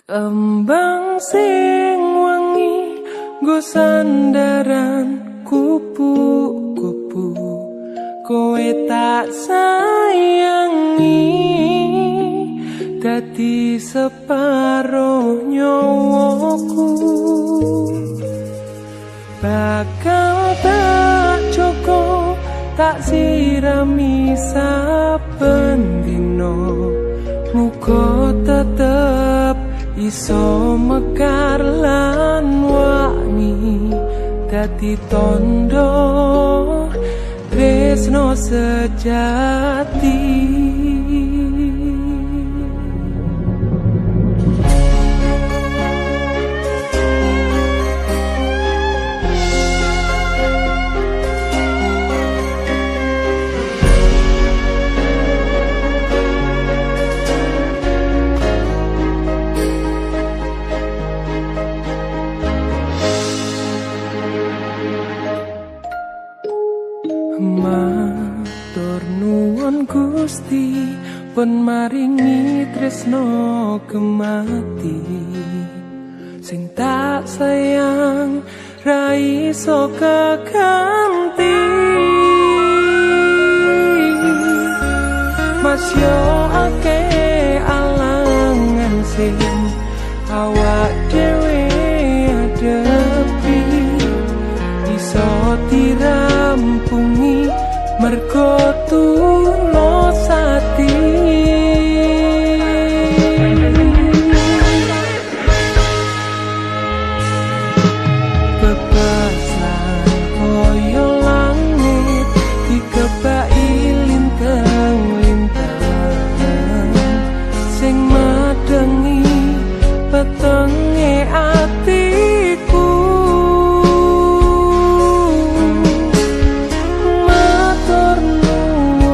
Kembang sing wangi nggo sandaran kupu-kupu, kowe tak sayangi dadi separo nyawaku. Bakal tak cukup tak sirami saben dina, muga tetep iso mekar lan wangi dadi tondo tresno sejati. Matur nuwun Gusti pun maringi tresno kemati, sing tak sayang ra iso keganti. Mas yo akeh alangan sing awak dhewe adepi, iso dirampungi mergo tulus ati. Bebasan koyo langit dikebaki lintang-lintang, sing madengi petenge atiku. Matur nuwun.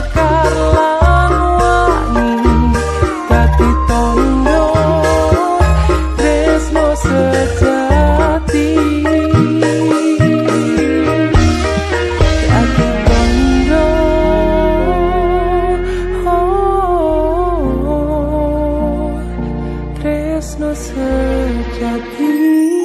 Mekar lan wangi, dadi tondo tresno sejati. Dadi tondo, oh, tresno sejati.